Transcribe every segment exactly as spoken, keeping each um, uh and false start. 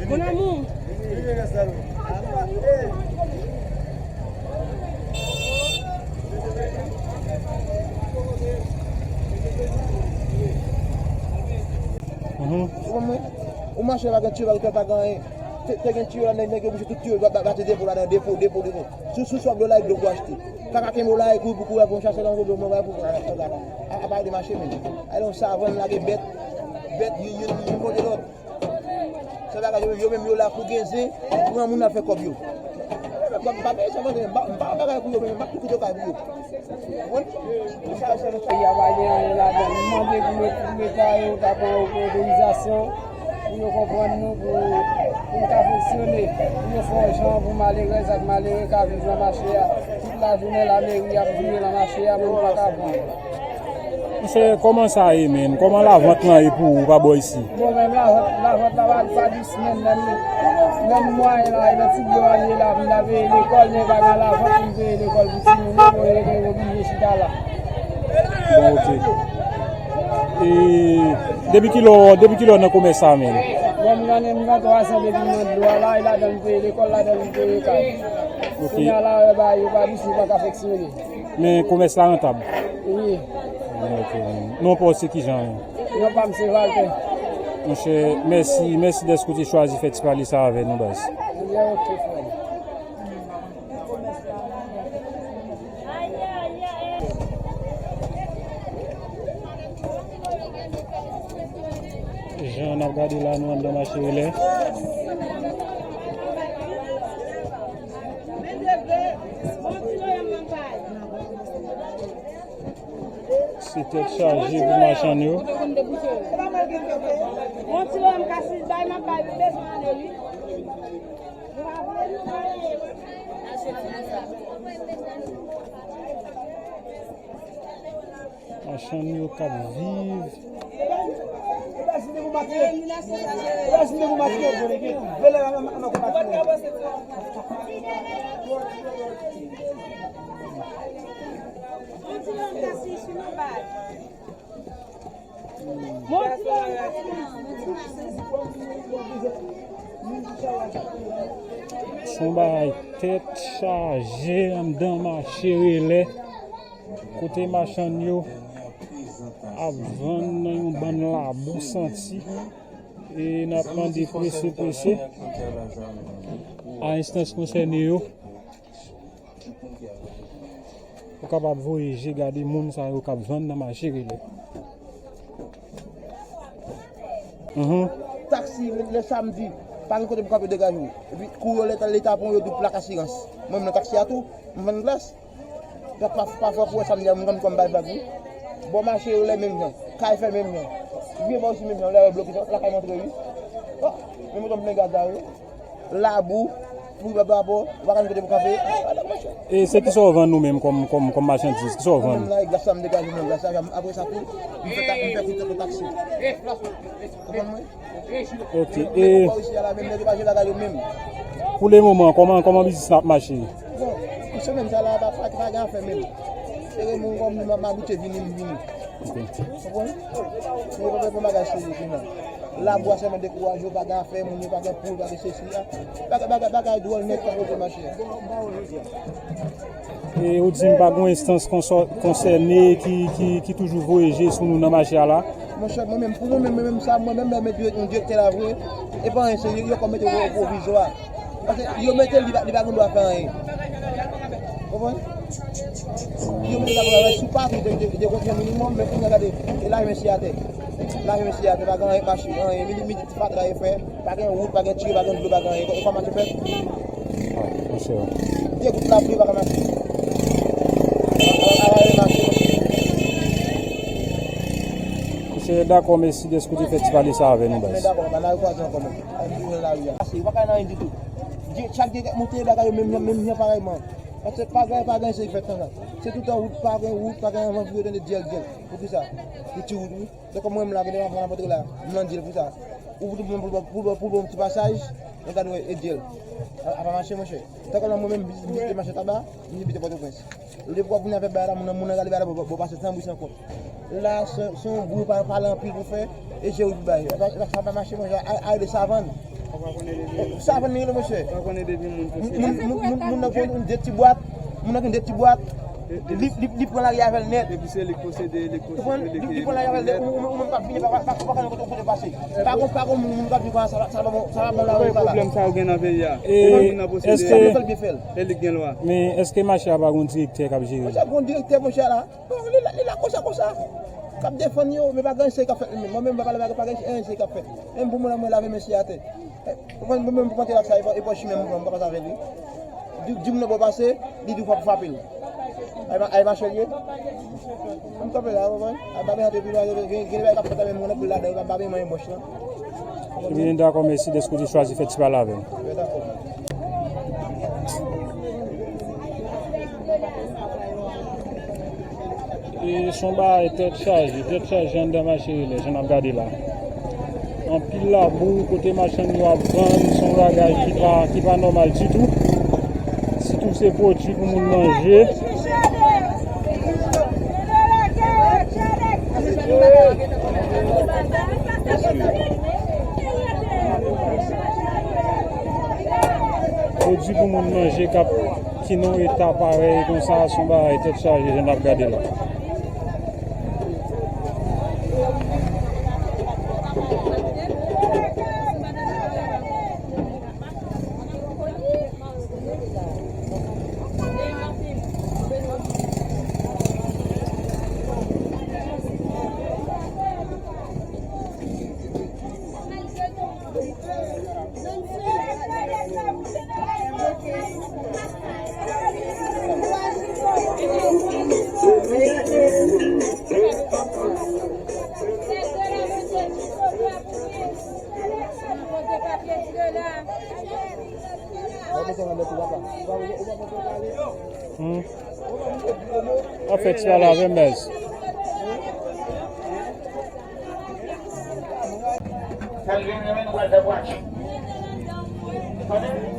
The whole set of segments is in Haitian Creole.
Mon amour. Mhm. Ou konprann mwen? Ou mache pa gen tiyo, pa gen pèp, pa gen anyen. Te, te gen tiyo la, nèg, nèg yo bouje tout tiyo, ba, ba, ba te depo ladan, depo, depo, depo. Sou, sou swaf dlo la, e dlo pou achte. Kaka kenbe w la, e kouri pou kouri, pou yon chasè, tankou dlo, mwen, pou, pou, pou, pou, a, a, a, pa de mache, men. Ale yon savann, lage bèt, bèt, youn, youn, youn kote lòt. Se bagay yo, yo menm yo la pou gen zen, pran moun ap fè kòb yo. M pa, m pa peye sa, m pa, m pa bagay pou yo, men m ap tout kote kay pou yo. Peyi a pa gen anyen ladan l. M mande pou yo, pou Leta yo ta pran otorizasyon, pou yo konprann nou, pou, pou n ka fonksyone, pou yo fè yon jan pou malerèz ak malere ka viv nan mache a. Tout lajounen, lameri ap vire nan mache a, men nou pa ka pran. Monchè, kòman sa ye, menm? Kòman lavant lan ye pou ou pa bò isi? Bon, menm lavant, lavant la pa, pa dous, menm, menm, menm mwayen la, e nan ti byo a li ye la, pou l ta peye lekòl, men pa gen lavant pou l peye lekòl pou timoun yo, bon, yo, yo oblije chita la. Bon, ok. E depi kilè, depi kilè w nan komès sa, menm? Bon, m nan, m nan twa zan depi m nan dlo a la, e ladan l peye lekòl, ladan l peye kay. Ok. Kounye a la, yo pa, yo pa dous, yo pa ka fonksyone. Men komès la rantab? Wi. Ok. Non pa w se kijan? Non pa m se Valtè. Monchè, mèsi, mèsi dèske w te chwazi fè ti pale sa avè nou, baz. Ebyen, ok, frè m. Jan n ap gade la, nou anndan mache Relè. Se tèt chaje pou machann yo. Machann yo k ap viv. Se yon bagay tèt chaje anndan mache Relè. Kote machann yo ap vann nan yon bann labou santi. E n ap mande prese, prese a enstans konsène yo pou kapab voye je gade moun sa yo k ap vann nan mache Relè. Mhm. Taksi, lè, lè samdi, pa gen kote pou kanpe, degaje w. Epi kou yo, Leta, Leta pran yo, di w plak asirans. Mwen, m nan taksi a tou, m vann glas. Pa, pa, pafwa pou wè samdi a, moun konn kòm bay vag, wi. Bò mache yo lè menm jan. Kay fè menm jan. Vye bò osi menm jan. Lè yo bloke, lakay m antre, wi. Oh, men moto m plen gaz la, wi. Labou, pou baba bò, ou pa konn kote pou kanpe. Ah, ah, monchè. E se ki sa w vann ou menm kòm, kòm, kòm machandiz? Ki sa w vann? Mwen menm la, e glas la m degaje, mwen, glas la, apre sa tou, m fè ta-, m fè kout tèt nan taksi. Konprann mwen? Ok, e pou le moman, kòman, kòman biznis la ap mache? Bon, pou semèn sa la, pa, pa, pa gen afè menm. Se ke moun kòm m, m abitye vini, m vini. Ok. Konprann? Mwen pa fè bagay serye kounye a. Labou a sèlman dekouraje w, pa gen afè, moun yo pa gen poul, pa gen sesi a. Bagay, bagay, bagay dwòl nèt pa pote mache. E ou di m pa gen yon enstans konsò-, konsène ki, ki, ki toujou voye je sou nou nan mache a la? Monchè, mwen menm, pou mwen menm, mwen menm sa, mwen menm, lè yo mete yon direktè la vre, e pa anyen serye, yo kòm mete yon pwovizwa. Paske yo mete l, li pa, li pa gen dwa fè anyen. Konprann? Yo mete l la pou travay sou papye, de, de, de kondiksyon minimòm, men kounye a gade, e lave men si atè. Lave men si atè, pa gen anyen k mache, anyen, midi, midi, fatra yo fè. Pa gen wout, pa gen tiyo, pa gen dlo, pa gen anyen. E kòman te fèt? Ah, monchè. De gout lapli pa ka mache. Pa ka mache. Monchè, dakò, mèsi dèske w te fè ti pale sa avè nou, baz. Men dakò, papa, n a rekwaze ankò, men. Ay, m toujou nan lari a. Pase, yo pa ka nan anyen ditou. Dye, chak dye k ap monte, bagay yo menm jan, menm jan parèyman. Paske pa gen, pa gen se fèt konsa. Se toutan wout, pa gen wout, pa gen anvan pou yo tande dyèl, dyèl. Poukisa? Pou ti wout, wi. Se kòm mwen, m la, gen de m ap pran antre la. M nan dyèl pou sa. Ou pou, pou, pou, pou, pou, pou yon ti pasaj, yon gade wè, e dyèl. A, a pa mache, monchè. Tankou la, mwen menm, m vizite mache taba, m vizite Pòtoprens. Lè pou w ap vin avèk bagay la, moun nan, moun nan gade bagay la, bò, bò pase san bri san kont. La, se, se yon bri pa, pale anpil pou fè, e je ou pou bay. Sa, sa, sa pa mache, monchè. A, a, de savann. Savann li ye, monchè. Moun, moun, moun, moun nan gen de ti bwat, moun nan gen de ti bwat. Li, li, li pran lari avè l nèt. Depi se li k posede, li k posede, li pran lari avè l nèt. Ou, ou, ou menm k ap vini, pa, pa, pa, pa konnen kote w pase. Pa gon, pa gon moun, moun k ap vini konsa, sa, sa pa bon, sa pa bon lari pa la. Pwoblèm sa yo gen nan peyi a. E moun nan posede. Èske, e li k gen lwa. Men èske mache a pa gon direktè k ap jere? Monchè, gon direktè, monchè, la. Bon, li la, li la konsa, konsa. K ap defann yo, men pa gen anyen k ap fèt li menm. Mwen menm, m pa pale bagay, pa gen anyen k ap fèt. Menm pou mwen la, mwen lave men sou atè. Ou konn mwen menm pou mwen te la sa, e pa, e pa chimen mwen, mwen pa pase avè li. Di, di moun nan bò pase, li di w fò pou frape l. Ay ma-, ay mache l ye. Mwen kanpe la, ou konprann? Ay pa bezwen antre pi lwen, gen, gen bagay k ap fèt la, men mwen antre ladan, yo pa, pa bezwen manyen bòch lan. Ebyen, dakò, mèsi dèske w te chwazi fè ti pale avè m. Yo, dakò. E se yon bagay tèt chaje, tèt chaje anndan mache Relè, jan n ap gade la. Anpil labou, kote machann yo ap vann, se yon bagay ki pa, ki pa nòmal ditou. Sitou se pwodui pou moun manje. Pwodui pou moun manje k ap ki nan yon eta parèy konsa, se yon bagay tèt chaje, jan n ap gade la. Hmm. An fèt, sa la, ven bèz. Sa l vin renmen nou pral fè pwatch. Tande?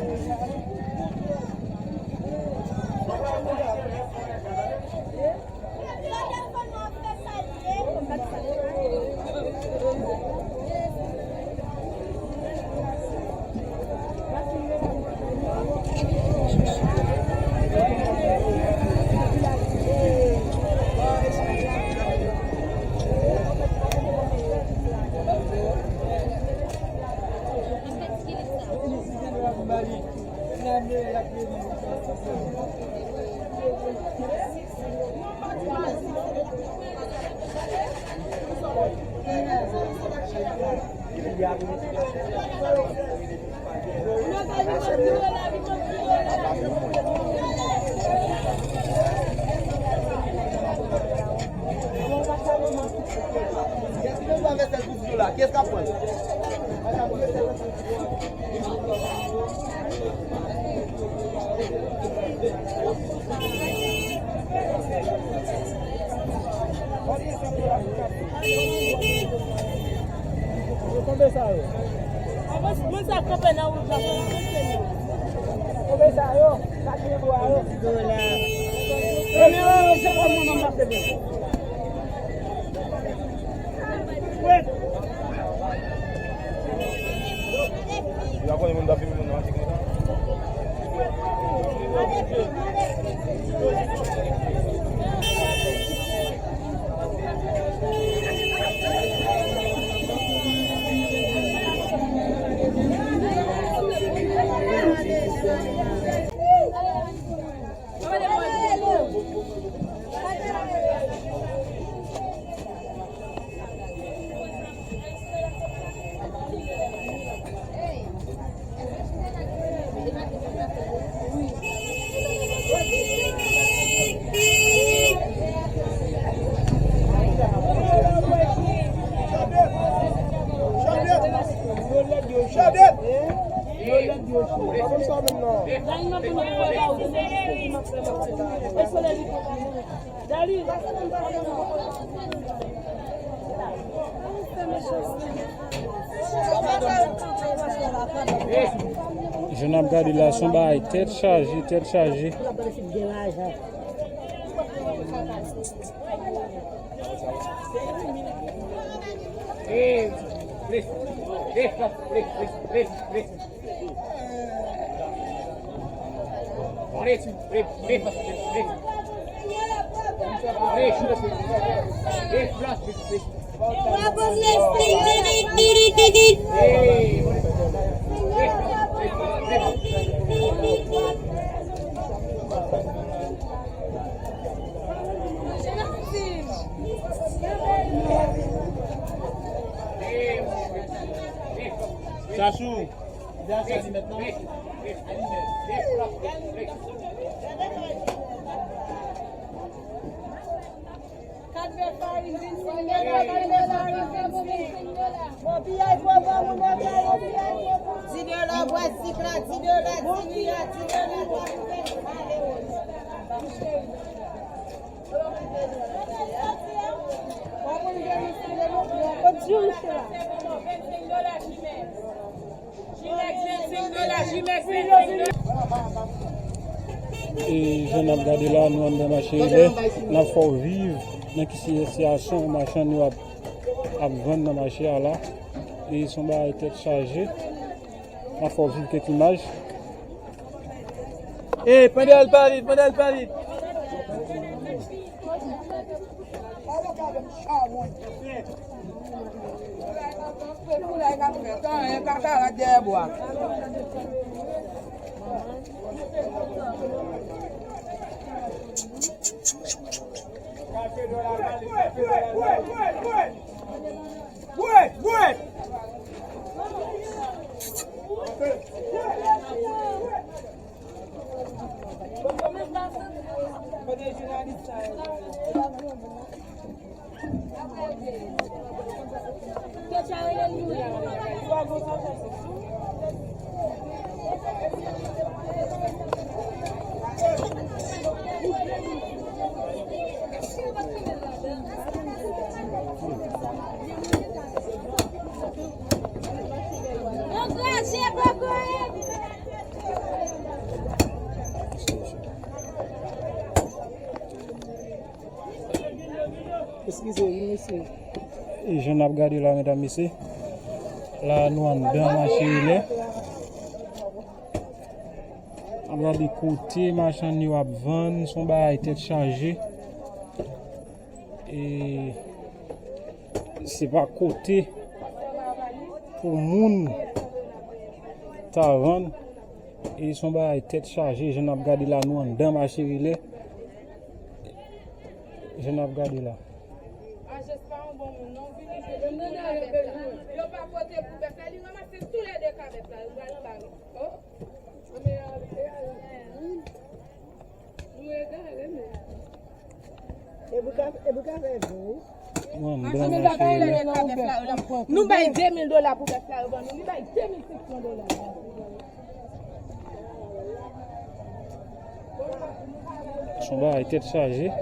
Kiyès k ap pran? Konbe sa yo? Mwen sa kanpe nan wout la, konbe sa yo? Sa ki bwa yo? Premye yo, se kòm mwen, mwen pase. Jan n ap gade la, se yon bagay tèt chaje, tèt chaje. Chachou. Di dola bwat sik la, di dola, di dola, di dola. E jan n ap gade la, nou anndan mache Rilè, n ap fè w viv nan ki sitiyasyon machann yo ap, ap vann nan mache a la. E se yon bagay tèt chaje. N ap fè w viv kèk imaj. Ey, pandan l pa viv, pandan l pa viv. Ankouraje Bokoyèt! Eskize, wi, mesye. E jan n ap gade la, medam, mesye. La, nou anndan mache Rilè. N ap gade kote machann yo ap vann, se yon bagay tèt chaje. E se pa kote pou moun ta vann. E se yon bagay tèt chaje, jan n ap gade la, nou anndan mache Rilè. Jan n ap gade la. Ajès pa yon bon moun, non, vini jodi, moun avèk la. Yo pa pote pou bèf la, li ranmase toulède ka bèf la, yo pral anba. Oh. Nou egare, men. E pou ka, e pou ka fè bon. Mwen, mwen, mwen, mwen, mwen. Nou bay de mil dola pou bèf la, yo ban nou. Li bay de mil senk san dola. Se yon bagay tèt chaje.